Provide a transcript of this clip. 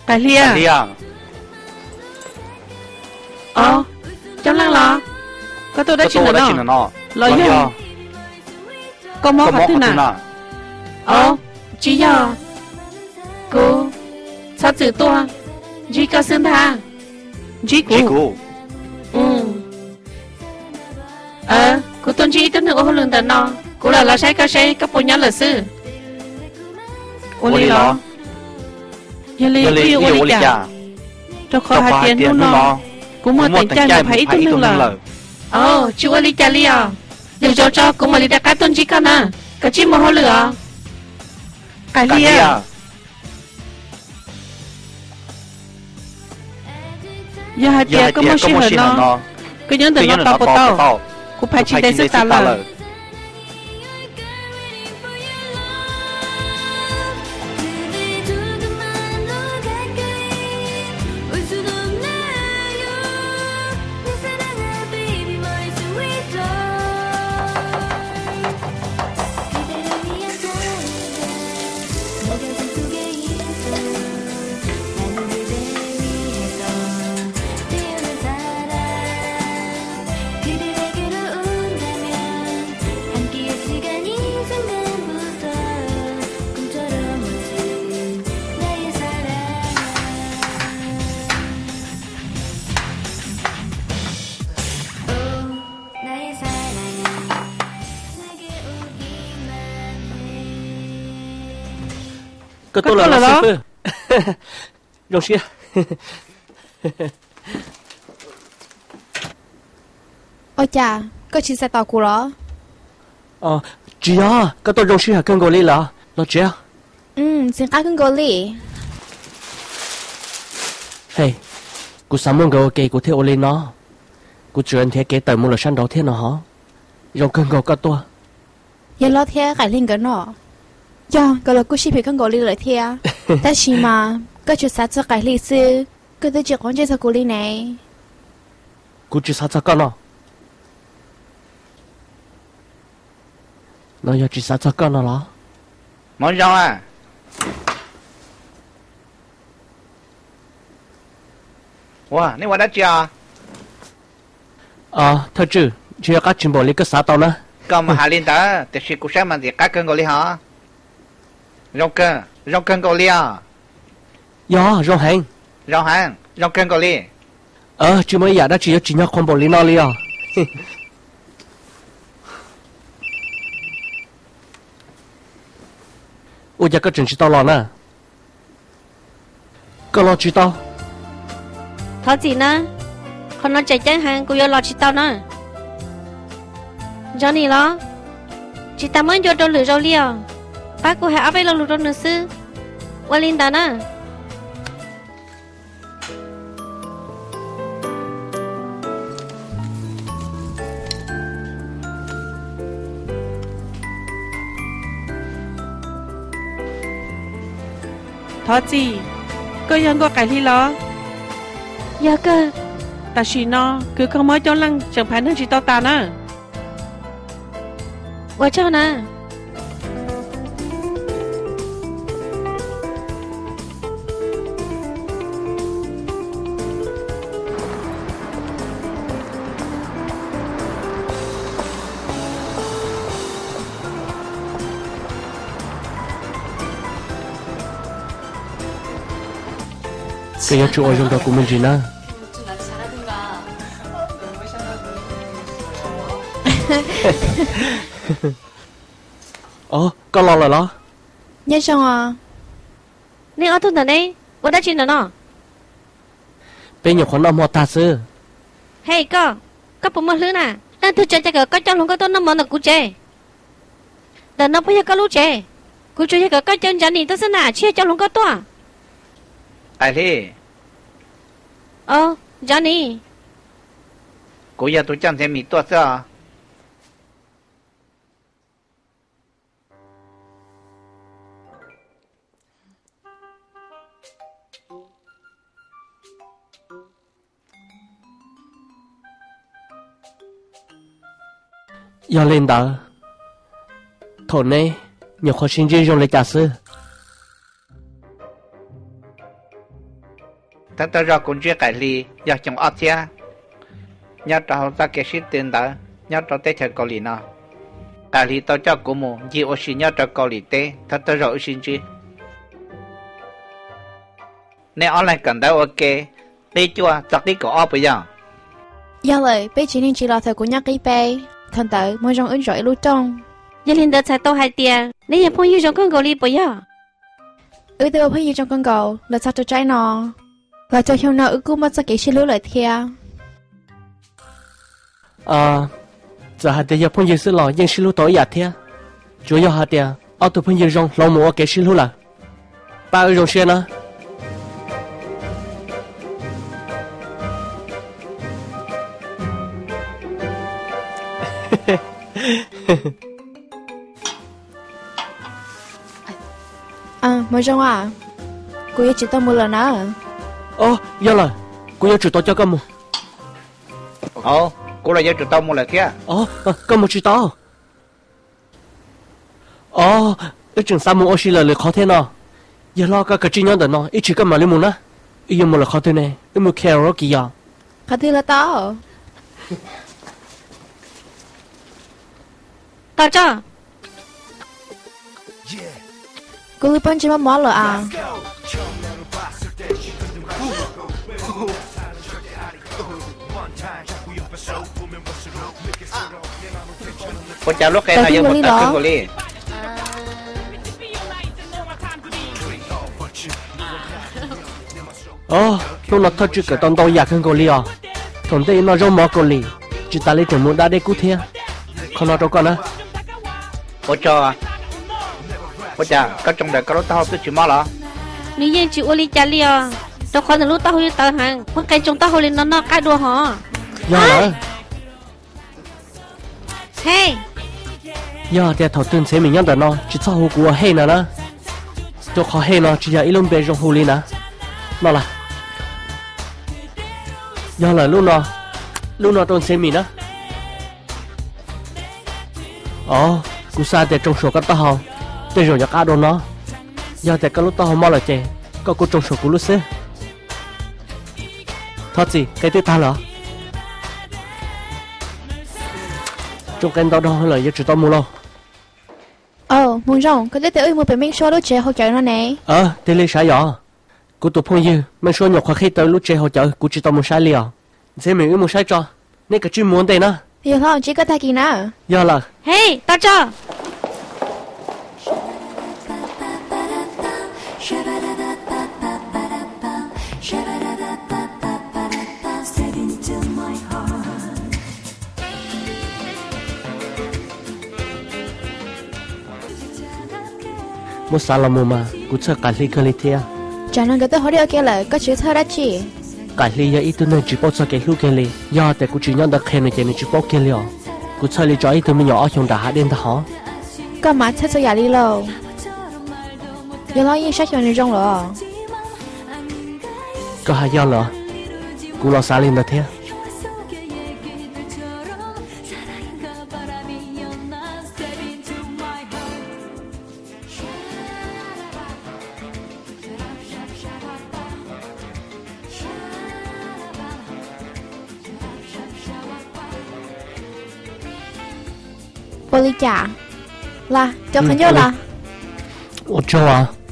Qaim Hli, Os, Coob Leej los? Koj tuaj dab tsi ntawm no? Los yog koj mob qhov twg na? Os, tsis yog, kuv txhob txwm tuaj ntsib koj xwb ntag. Ntsib kuv? Kuv tuaj ntsib ib tug neeg ua hauj lwm ntawm no, kuv lam los saib koj seb koj puas nyob lawm xwb. Ua li los? Yog li peb yuav ua li cas? Rau qhov hais tias hnub no kuv muaj teem caij mus phais ib tug neeg lawm. Os, tsis ua li cas li os. Yog zoo tso kuv mam li rov qab tuaj ntsib koj na. Koj tsis mus hauj lwm os, Qaim Hli. Yog hais tias koj muaj sij hawm no, koj nyob ntawm no tos puas tau? Kuv phais tsis ntev xwb tas lawm. Koj tuaj lawm los xib fwb? Zoo siab. Ua cas koj tsis xav tos kuv los? Tsis yog, koj tuaj zoo sij hawm kawg nkaus li lawm, los tsev. Ntxim qab kawg nkaus li. Kuv xav muaj nkawd ua ke kuv thiaj ua li no. Kuv tseem nrhiav kev tawm mus lawm sab nraud thiab no hos. Zoo kawg nkaus koj tuaj. Yog Lob thiab Qaim Hli nkawd no, yog nkawd los kuj sib phem kawg nkaus li lawm thiab. Tab sis mas koj tsuas xav txog Qaim Hli xwb, koj twb tsis quav ntsej txog kuv li ne. Kuv tsis xav txog koj no. No yog tsis xav txog koj no los? Hmoob Zoo a, ua nej ua dab tsi os? Thawj tswj, ntshe yuav qab tsis npaum li koj xav tau na. Koj mus hais li ntawd tiam sis kuv saib mas ntxim qab kawg nkaus li hos. Zoo kawg, zoo kawg nkaus li os. Yog zoo heev. Zoo heev, zoo kawg nkaus li. Tsis muaj ib yam dab tsi yuav tsim nyog qhuav npaum li no li os. Ua cas koj tseem tsis tau los na? Koj los tsis tau? Thov txim na, qhov no tseem ceeb heev kuv yuav los tsis tau na. Johnny los? Tsis tas muab ncua rau lwm zaus li os. Pab kuv hais ob peb lo lus rau nws xwb. Ua li ntawd na. Thov txim, koj yog Nkauj Qaim Hli los? Yog kawg. Tam sim no kwv Koj Mob Coob Leej tseem phais neeg tsis tau tas na. Ua tsaug na. Koj yuav tsum ua zoo rau kuv me ntsis na. Os, koj los lawm los? Nyob zoo os. Nej ob tug ntawm ne, ua dab tsi ntawm no? Peb nyuam qhuav noj hmo tag xwb. Hej koj, koj puas muaj hlwb na? Leej twg tsa cas kom koj coj hluas nkauj tuaj noj mov ntawm kuv tsev? Ntawm no puas yog koj lub tsev? Kuv tsuas yog kom koj caw Johnny tuaj xwb na, tsis yog coj hluas nkauj tuaj. Qaim Hli. Os, Johnny. Kuv yog tus coj Ntxhiav Mis tuaj xwb os. Yog li ntawd, thaum neb nyuam qhuav sib ntsib zoo li cas xwb? Thawj thawj zaug kuv ntsib Qaim Hli yog xyoo ob txhiab, nyob rau hauv txoj kev sib tw ntawd nyob rau teb chaws Kaus Lim no. Qaim Hli tau coj kuv mus ncig ua si nyob rau Kaus Lim teb, thawj thawj zaug wb sib ntsib. Nej ob leeg kawm ntawv ua ke qib cuaj txog qib kaum ob puas yog? Yog lawm, peb tsis neej tsis los thaum kuv nyob qib peb. Thaum ntawd Muas Zoo wb ntsoov ib lub rooj. Yog li ntawd txhais tau hais tias neb yog phooj ywg zoo kawg nkaus li puas yog? Wb twb ua phooj ywg zoo kawg nkaus los txog rau tsaib no, los rau xyoo no wb kuj muaj txoj kev sib hlub lawm thiab. Txawm hais tias yog phooj ywg xwb los yeej sib hlub tau ib yam thiab. Tsuas yog hais tias ob tug phooj ywg zoo hloov mus ua kev sib hlub lawm. Pab wb zoo siab na. Muas Zoo a, kuv yuav tsum tau mus lawm na. Yog lawm, kuv yuav tsum tau coj koj mus. Kuv los yuav tsum tau mus lawm thiab. Koj mus tsis tau. Os, wb tseem xav mus ua si lawm lwm qhov thiab no. Yawg hlob, koj kav tsij nyob ntawm no ib tsam koj mam li mus na. Wb yuav mus lawm qhov twg ne? Wb mus karaoke yog? Qhov twg los tau. Tos tso. Kuv lub pob ntseg mob mob lawm as. Ua cas lub qe no yuav mus tawv kawg nkaus li? Os, hnub no Thawj Tswj kawm tau ntau yam kawg nkaus li os. Thaum ntej noj zaub mov Kaus Lim, tsis tas li tseem mus da dej kub thiab. Qhov no rau koj na. Ua tso. Ua cas koj tsoo ntawm koj lub taub hau twb tsis mob los? Nws yeej tsis ua li cas li os, rau qhov nws lub taub hau yeej tawv heev, muab qe tsoo taub hau li no noj qab dua hos. Yog lawm. Hej, yog tias thaum twg Ntxhiav Mim nyob ntawm no tsis txhob hu kuv ua Hej no na, rau qhov Hej no tsis yog ib lub npe zoo hu li na. No las. Yog lawm, lub no, lub no rau Ntxhiav Mim na. Os, kuv xav tias tsoo suam koj taub hau, tej zaum yuav qab dua no. Yog tias koj lub taub hau mob lawm ces koj kuj tsoo suam kuv lub xwb. Thov txim, qe twb tag lawm. Tsoo qe ntau dhau lawm yuav tsum tau mus lauj. Aub, Hmoo Zoo, koj twb tias wb mus pem Meej Suab lub tsev haus cawv no ne. Tiag li sav yom. Kuv tus phooj ywg Meej Suab nyuam qhuav qhib tau lub tsev haus cawv, kuv tsis tau mus saib li os. Ntxhiav Mim, wb mus saib tso. Neb kav tsij mus ua ntej na. Yog hlob, ntsib koj tag kis na. Yog lawm. Hej, tos tso. Muab xav los mus mas kuv txhawj Qaim Hli kawg li thiab. Tsam no nkawd twb haus dej ua ke lawm, koj tseem txhawj dab tsi? Qaim Hli yog ib tug neeg tsis paub txog kev hlub kiag li, yog tias kuv tsis nyob ntawd qhia nws ces nws tsis paub kiag li os. Kuv txhawj li tso ib tug me nyuam ob xyoos nram hav dej ntag hov. Koj mas txhawj txhua yam li lauj. Yog hlob yeej saib xyuas nws zoo lawm. Koj hais yog lawm, kuv los xav li ntawd thiab. Ua li cas? Las, cov qhov ncauj las. Ua tsaug.